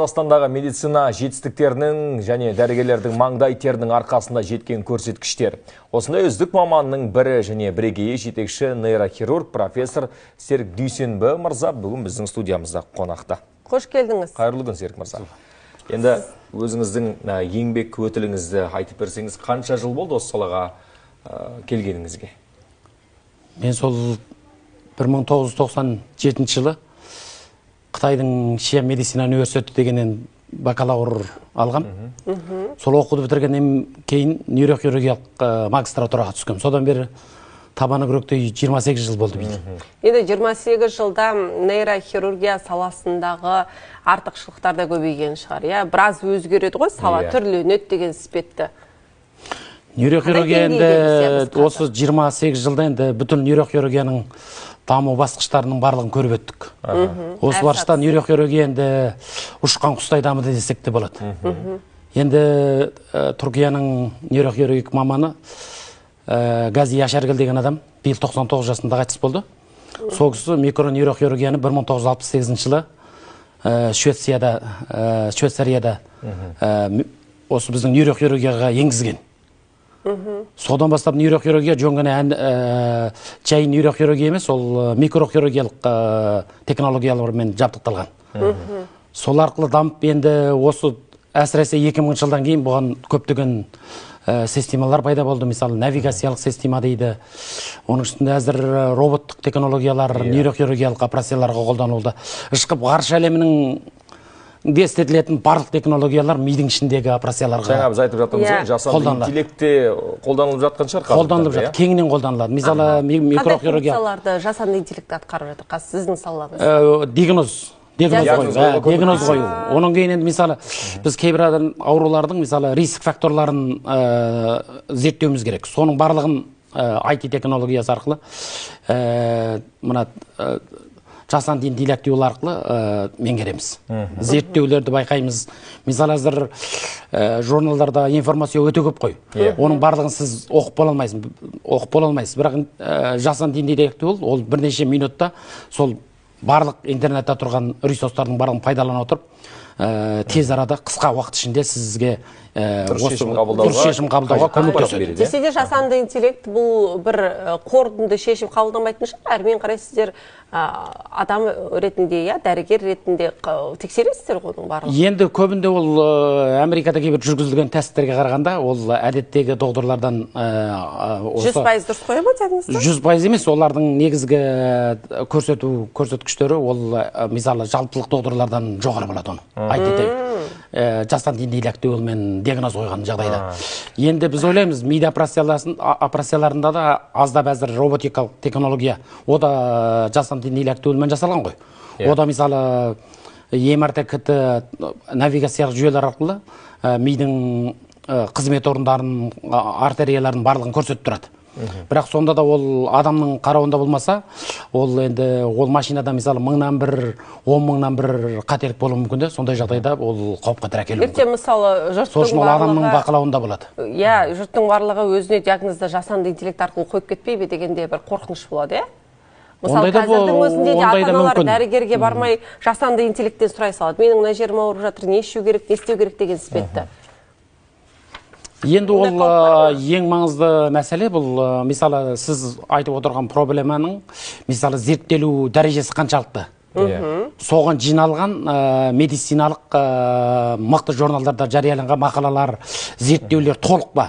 Қазақстандағы медицина жетістіктерінің және дәрігерлердің маңдай терінің арқасында жеткен көрсеткіштер. Осындай үздік маманның бірі және бірегейі жетекші нейрохирург профессор Серік Дүйсенбі мырза бүгін біздің студиямызда қонақта. Қош келдіңіз. Қайырлы күн, Серік мырза. Енді өзіңіздің еңбек өтіліңізді айтып берсеңіз, қанша жыл болды осы салаға келгеніңізге? Мен сол 1997 жылы Қытайдың Шия медицина университеті дегеннен бакалавр алғам. Сол оқуды бітіргеннен кейін нейрохирургиялық магистратураға түскем. Содан бері табаны күректей 28 жыл болды биыл. Енді 28 жылда нейрохирургия саласындағы артықшылықтар да көбейген шығар, иә? Біраз өзгереді ғой сала, түрленеді деген іспетті. Нейрохирургия енді осы 28 жылда енді бүтін нейрохирургияның даму басқыштарының барлығын көріп өттік. Осы барышта нейрохирургия енді ұшқан құстай дамыды десек те болады. Енді Түркияның нейрохирургик маманы Гази Яшаргіл деген адам биыл 99 жасында қайтыс болды. Сол кісі микронейрохирургияны 1968 жылы Швейцарияда осы біздің нейрохирургияға енгізген. Содан бастап нейрохирургия жөн ғана жай нейрохирургия емес, ол микрохирургиялық технологиялармен жабдықталған. Сол арқылы дамып енді осы әсіресе 2000 жылдан кейін бұған көптеген системалар пайда болды. Мысалы, навигациялық система дейді. Оның үстінде әзір роботтық технологиялар нейрохирургиялық операцияларға қолданылды. Ышқып ғарыш әлемінің де істетілетін барлық технологиялар мидың ішіндегі операцияларға. Жаңа біз айтып жатырмыз ғой, жасанды интеллект те қолданылып жатқан шығар. Қолданылып жатыр, кеңінен қолданылады. Мысалы, микрохирургия. Қандай функцияларды жасанды интеллект атқарып жатыр қазір сіздің салаңызда? Диагноз. Диагноз қою. Оның кейін енді мысалы біз кейбір аурулардың мысалы риск факторларын зерттеуіміз керек. Соның барлығын IT технологиясы арқылы мына жасанды интеллект арқылы меңгереміз. Зерттеулерді байқаймыз. Мысалы, әзір журналдарда информация өте көп қой. Оның барлығын сіз оқып бола алмайсыз, оқып бола алмайсыз. Бірақ жасанды интеллект ол бірнеше минутта сол барлық интернетте тұрған ресурстардың барлығын пайдалана отырып, тез арада қысқа уақыт ішінде сізге дұрыс шешім қабылдауға көмектеседі. Десе де жасанды интеллект бұл бір қорытынды шешім қабылдамайтын шығар. Әрмен қарай сіздер адам ретінде, дәрігер ретінде тексересіздер ғой оның барлығын. Енді көбінде ол Америкада кейбір жүргізілген тесттерге қарағанда ол әдеттегі докторлардан 100% дұрыс қоя ма диагнозды? 100% емес, олардың негізгі көрсеткіштері ол мысалы жалпылық докторлардан жоғары болады оны. Жасанды интеллект мен диагноз қойған жағдайда. Енді біз ойлаймыз, мида операцияларында да аздап әзір роботикалық технология, о да жасанды интеллект мен жасалған ғой. О да мысалы МРТ, КТ навигациялық жүйелер арқылы мидың қызмет орындарын, артерияларын барлығын көрсетіп тұрады. Бірақ сонда да ол адамның қарауында болмаса, ол енді ол машинада мысалы 1000-нан бір, 10 мыңнан бір қателік болуы мүмкін де, сондай жағдайда ол қауіп-қатер әкелуі мүмкін. Ертең мысалы жұрттың барлығы адамның бақылауында болады. Иә, жұрттың барлығы өзіне диагнозды жасанды интеллект арқылы қойып кетпей бе дегенде бір қорқыныш болады, иә? Мысалы, қазірдің өзінде де ата-аналар дәрігерге бармай жасанды интеллекттен сұрай салады. Менің мына жерім ауырып жатыр, не ішу керек, не істеу керек деген іспетті. Енді ол ең маңызды мәселе бұл, мысалы, сіз айтып отырған проблеманың, мысалы, зерттелу дәрежесі қаншалықты. Соған жиналған медициналық мықты журналдарда жарияланған мақалалар, зерттеулер толық па?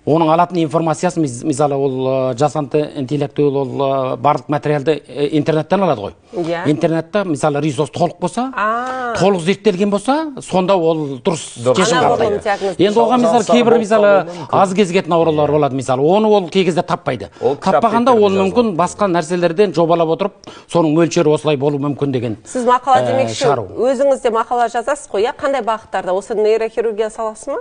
Оның алатын информациясы, мысалы, ол жасанды интеллект, ол барлық материалды интернеттен алады ғой. Интернетте, мысалы, ресурс толық болса, толық зерттелген болса, сонда ол дұрыс шешім қабылдайды. Енді оған, мысалы, кейбір, мысалы, аз кезігетін аурулар болады, мысалы, оны ол кей кезде таппайды. Таппағанда ол мүмкін басқа нәрселерден жобалап отырып, соның мөлшері осылай болуы мүмкін деген. Сіз мақала демекші, өзіңіз де мақала жазасыз ғой, қандай бағыттарда? Осы нейрохирургия саласы ма?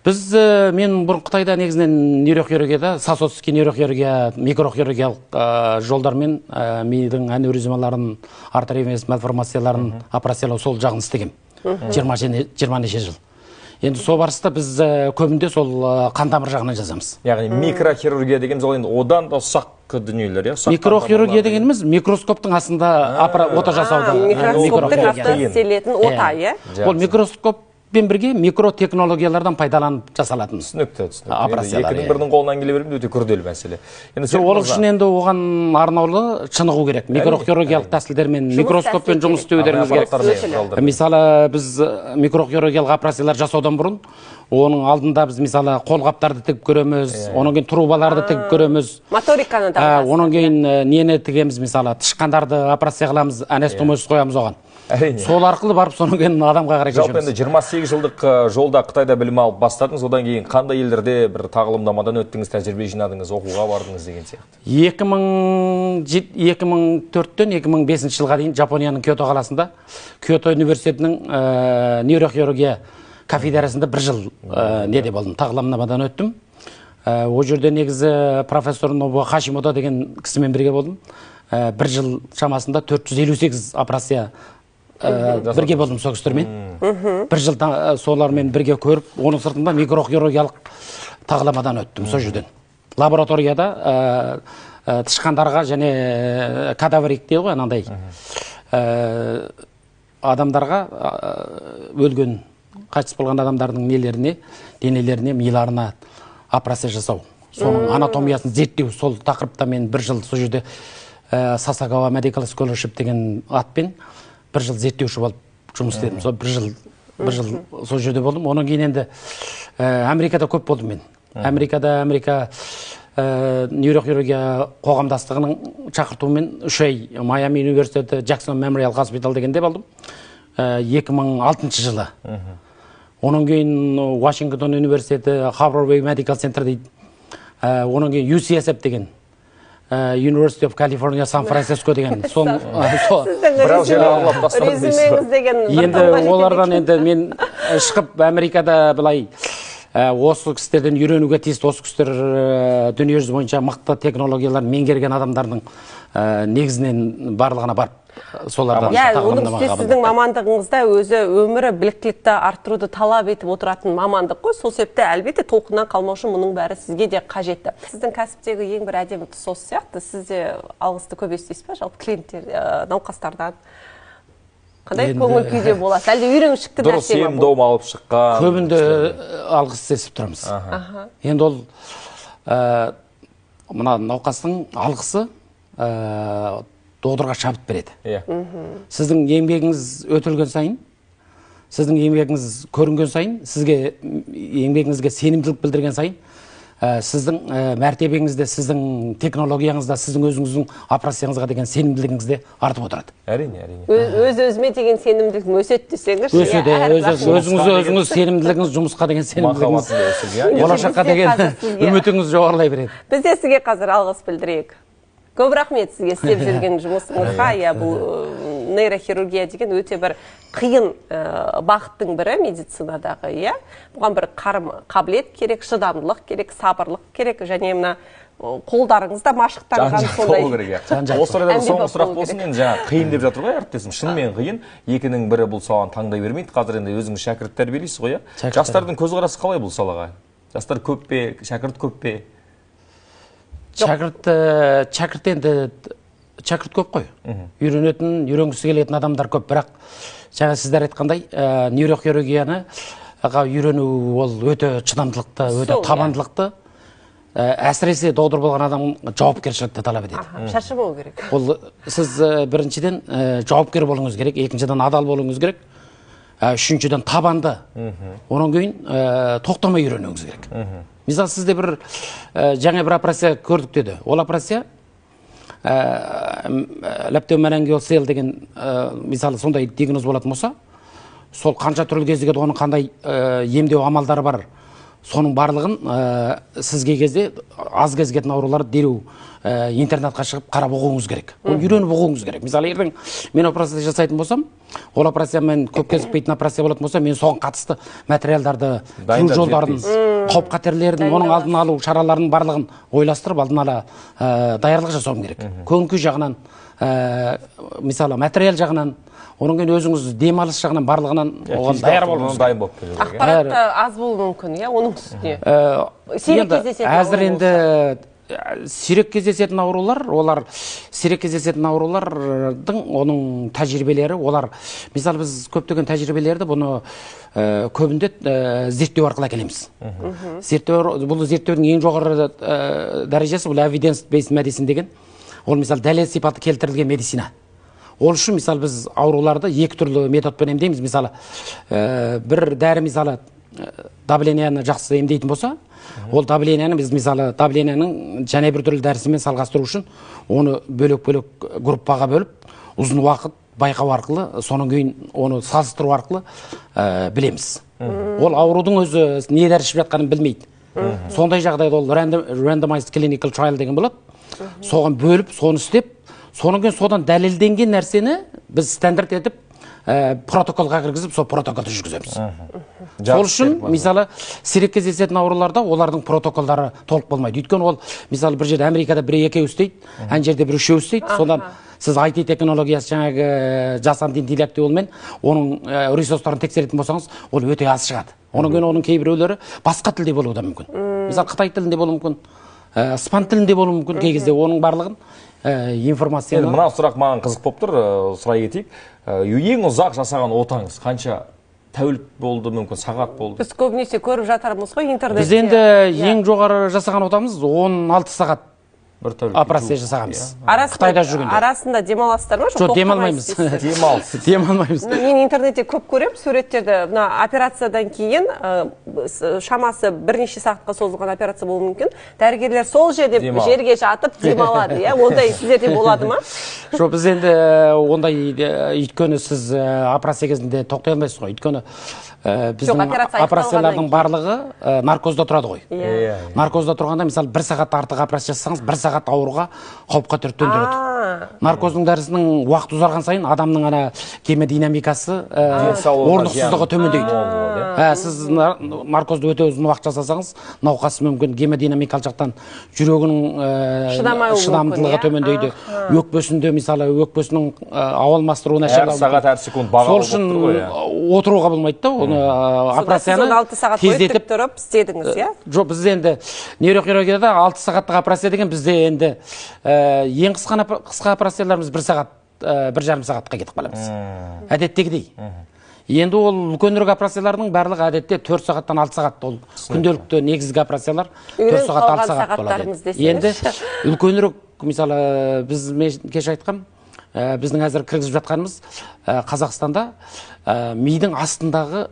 Біз, мен бұрын Қытайда негізінен нейрохирургияда, сосудистый нейрохирургия, микрохирургиялық жолдармен мидың аневризмаларын, артериовенез мальформацияларын операциялау сол жағын істегем. 20 неше жыл. Енді сол барыста біз көбінде сол қан тамыр жағынан жазамыз. Яғни микрохирургия деген ол енді одан да ұсақ дүниелер, иә? Микрохирургия дегеніміз микроскоптың астында ота жасауда. Микроскоптың астында істелетін ота, иә? Ол микроскоппен бірге микротехнологиялардан пайдаланып жасалатын. Түсінікті, түсінікті. Екінің бірінің қолынан келе бермейді, өте күрделі мәселе. Ол үшін енді оған арнаулы шынығу керек. Микрохирургиялық тәсілдермен, микроскоппен жұмыс істеулеріңіз керек. Мысалы, біз микрохирургиялық операциялар жасаудан бұрын оның алдында біз мысалы қолғаптарды тігіп көреміз, оның кейін трубаларды тігіп көреміз. Моториканы да. Оның кейін нені тігеміз, мысалы, тышқандарды операция қыламыз, анестомоз қоямыз оған. Әрине. Сол арқылы барып соның кейін адамға қарай көшеміз. Жалпы енді 28 жылдық жолда Қытайда білім алып бастадыңыз, одан кейін қандай елдерде бір тағылымдамадан өттіңіз, тәжірибе жинадыңыз, оқуға бардыңыз деген сияқты. 2004-тен 2005 жылға дейін Жапонияның Киото қаласында Киото университетінің нейрохирургия кафедрасында бір жыл неде болдым, тағылымдамадан өттім. Ол жерде негізі профессор Нобуо Хашимото деген кісімен бірге болдым. Бір жыл шамасында 458 операция бірге болдым сол кісілермен. Бір жыл солармен бірге көріп, оның сыртында микрохирургиялық тағылымдамадан өттім сол жерден. Лабораторияда тышқандарға және кадаврик дейді ғой, анандай адамдарға өлген, қайтыс болған адамдардың нелеріне, денелеріне, миларына операция жасау. Соның анатомиясын зерттеу, сол тақырыпта мен бір жыл сол жерде Сасагава Medical Scholarship деген атпен бір жыл зерттеуші болып жұмыс істедім. Сол бір жыл сол жерде болдым. Онан кейін енді Америкада көп болдым мен. Америкада Америка нейрохирургия қоғамдастығының шақыртуымен 3 ай Майами университеті Джексон Мемориал Хоспитал дегенде болдым. 2006 жылы. Онан кейін Вашингтон университеті Harvard Medical Center дейді. Онан кейін UCSF деген University of California San Francisco деген. Енді олардан енді мен шығып Америкада былай осы кісілерден үйренуге тиісті, осы кісілер дүниежүзі бойынша мықты технологиялар меңгерген адамдардың негізінен барлығына барып солардан тағылымдама қабылдап. Сіздің мамандығыңызда өзі өмірі біліктілікті арттыруды талап етіп отыратын мамандық қой. Сол себепті әлбетте толқыннан қалмау үшін мұның бәрі сізге де қажетті. Сіздің кәсіптегі ең бір әдемі тұсы осы сияқты. Сіз де алғысты көп естисіз бе жалпы клиенттер, науқастардан? Қандай көңіл күйде боласыз? Әлде үйреншікті нәрсе ме? Дұрыс ем-дом алып шыққан. Көбінде алғыс естіп тұрамыз. Енді ол мына науқастың алғысы доғдырға шабыт береді. Сіздің еңбегіңіз өтілген сайын, сіздің еңбегіңіз көрінген сайын, сізге еңбегіңізге сенімділік білдірген сайын, сіздің мәртебеңізде, сіздің технологияңызда, сіздің өзіңіздің операцияңызға деген сенімділігіңіз де артып отырады. Әрине, әрине. Өз-өзіме деген сенімділігім өседі десеңізші. Өседі, өзіңіз сенімділігіңіз, жұмысқа деген сенімділігіңіз, болашаққа деген үмітіңіз жоғарылай береді. Біз де сізге қазір алғыс білдірейік. Көп рахмет сізге істеп жүрген жұмысыңызға. Иә, бұл нейрохирургия деген өте бір қиын бағыттың бірі медицинадағы, иә. Бұған бір қарым қабілет керек, шыдамдылық керек, сабырлық керек және мына қолдарыңыз да машықтанған сондай. Осы орайда соңғы сұрақ болсын, енді жаңа қиын деп жатыр ғой әріптесім. Шынымен қиын. Екінің бірі бұл саланы таңдай бермейді. Қазір енді өзіңіз шәкірт тәрбиелейсіз ғой, иә? Жастардың көзқарасы қалай бұл салаға? Жастар көп пе, шәкірт көп пе? Шәкірт енді шәкірт көп қой. Үйренетін, үйренгісі келетін адамдар көп. Бірақ жаңа сіздер айтқандай, нейрохирургияны үйрену ол өте шыдамдылықты, өте табандылықты, әсіресе доғдыр болған адам жауапкершілікті талап етеді. Шаршамау керек. Ол сіз біріншіден жауапкер болуыңыз керек, екіншіден адал болуыңыз керек, үшіншіден табанды. Онан кейін тоқтамай үйренуіңіз керек. Мысалы, сізде бір жаңа бір операция көрдік деді. Ол операция лептоменингоцел деген мысалы сондай диагноз болатын болса, сол қанша түрлі кездегеді, оның қандай емдеу амалдары бар, соның барлығын сізге кезде аз кезігетін аурулар дереу интернатқа шығып қарап оқуыңыз керек. Оны үйреніп оқуыңыз керек. Мысалы, ертең мен операция жасайтын болсам, ол операция мен көп кезікпейтін операция болатын болса, мен соған қатысты материалдарды, кіру жолдарын, қауіп қатерлерін, оның алдын алу шараларының барлығын ойластырып, алдын ала даярлық жасауым керек. Көңіл күй жағынан, мысалы, материал жағынан, оның кейін өзіңіз демалыс жағынан барлығынан оған даяр болуыңыз керек. Ақпарат аз болуы мүмкін, иә, оның үстіне. Әзір енді Сирек кездесетін аурулар, олар сирек кездесетін аурулардың оның тәжірибелері, олар, мысалы, біз көптеген тәжірибелерді бұны көбінде зерттеу арқылы әкелеміз. Зерттеу, бұл зерттеудің ең жоғары дәрежесі бұл evidence based medicine деген. Ол, мысалы, дәлел сипаты келтірілген медицина. Ол үшін, мысалы, біз ауруларды екі түрлі методпен емдейміз. Мысалы, бір дәрі, мысалы, давленияны жақсы емдейтін болса, ол давленияны біз, мысалы, давленияның және бір түрлі дәрісімен салғастыру үшін оны бөлек-бөлек группаға бөліп, ұзын уақыт байқау арқылы, содан кейін оны салыстыру арқылы білеміз. Ол аурудың өзі не дәрі ішіп жатқанын білмейді. Сондай жағдайда ол randomized clinical trial деген болады. Соған бөліп, соны істеп, содан кейін содан дәлелденген нәрсені біз стандарт етіп, протоколға кіргізіп, сол протоколды жүргіземіз. Сол үшін, мысалы, сирек кездесетін ауруларда олардың протоколдары толық болмайды. Өйткені ол, мысалы, бір жерде Америкада бір екеу істейді, ана жерде бір үшеу істейді. Содан сіз IT технологиясы, жаңағы жасанды интеллект жолымен оның ресурстарын тексеретін болсаңыз, ол өте аз шығады. Одан кейін оның кейбіреулері басқа тілде болуы да мүмкін. Мысалы, қытай тілінде болуы мүмкін, испан тілінде болуы мүмкін. Кей кезде оның барлығын информацияны. Мына сұрақ маған қызық болып тұр, сұрай кетейік. Ең ұзақ жасаған отаңыз қанша тәулік болды, мүмкін сағат болды? Біз көбінесе көріп жатармыз ғой интернетте. Біз енді ең жоғары жасаған отамыз 16 сағат. Бір тәулік операция жасағанбыз. Қытайда жүргенде. Арасында демаласыздар ма? Жоқ, демалмаймыз. Демалыс. Демалмаймыз. Мен интернетте көп көремін суреттерді. Мына операциядан кейін шамасы бірнеше сағатқа созылған операция болуы мүмкін. Дәрігерлер сол жерде жерге жатып демалады, иә? Ондай сіздерде болады ма? Жоқ, біз енді ондай, өйткені сіз операция кезінде тоқтай алмайсыз ғой. Өйткені біздің операциялардың барлығы наркозда тұрады ғой. Наркозда тұрғанда, мысалы, бір сағат артық операция жасасаңыз, бір сағат ауруға қауіп қатер төндіреді. Наркоздың дәрісінің уақыт ұзарған сайын адамның ана гемодинамикасы, орнықсыздығы төмендейді. Сіз наркозды өте ұзын уақыт жасасаңыз, науқас мүмкін гемодинамикалық жақтан жүрегінің шыдамдылығы төмендейді. Өкпесінде, мысалы, өкпесінің ауа алмастыруы нашарлауы. Әр сағат, әр секунд бағалы болып тұр ғой. Отыруға болмайды да, оны операцияны тездетіп тұрып істедіңіз, иә? Жоқ, біз енді нейрохирургияда 6 сағаттық операция деген бізде енді ең қысқа операцияларымыз 1 сағат, 1,5 сағатқа кетіп қаламыз. Әдеттегідей. Енді ол үлкенірек операциялардың барлығы әдетте 4 сағаттан 6 сағат, ол күнделікті негізгі операциялар 4 сағат 6 сағат болады. Енді үлкенірек, мысалы, біз кеше айтқам, біздің әзір кіргізіп жатқанымыз Қазақстанда мидың астындағы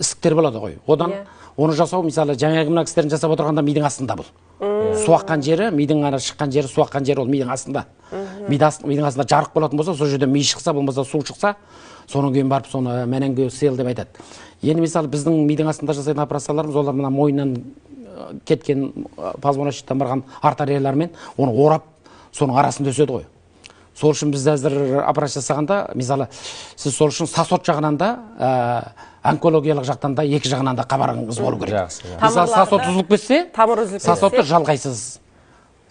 ісіктер болады ғой. Одан оны жасау, мысалы, жаңағы мына кісілердің жасап отырғанда мидың астында бұл. Су аққан жері, мидың ана шыққан жері, су аққан жері ол мидың астында. Мидың астында жарық болатын болса, сол жерде ми шықса, болмаса су шықса, содан кейін барып соны мененгоцел деп айтады. Енді, мысалы, біздің мидың астында жасайтын операцияларымыз, олар мына мойнынан кеткен позвоночниктен барған артериялармен оны орап, соның арасын төседі ғой. Сол үшін біз әзір операция жасағанда, мысалы, сіз сол үшін сосуд жағынан да, онкологиялық жақтан да, екі жағынан да хабарыңыз болу керек. Мысалы, сосуд үзіліп кетсе, сосудты жалғайсыз.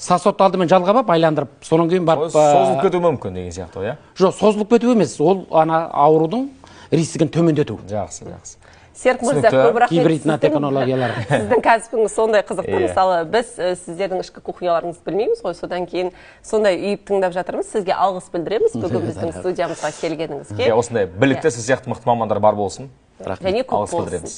Сосудты алдымен жалғап алып, айландырып, содан кейін барып созылып кетуі мүмкін деген сияқты ғой, иә? Жоқ, созылып кету емес, ол ана аурудың рискін төмендету. Жақсы, жақсы. Серік мырза, көп рахмет. Гибридный технологиялар. Сіздің кәсібіңіз сондай қызықты. Мысалы, біз сіздердің ішкі кухняларыңызды білмейміз ғой, содан кейін сондай үйіп тыңдап жатырмыз. Сізге алғыс білдіреміз бүгін біздің студиямызға келгеніңізге. Осындай білікті сіз сияқты мықты мамандар бар болсын. Және көп болсын.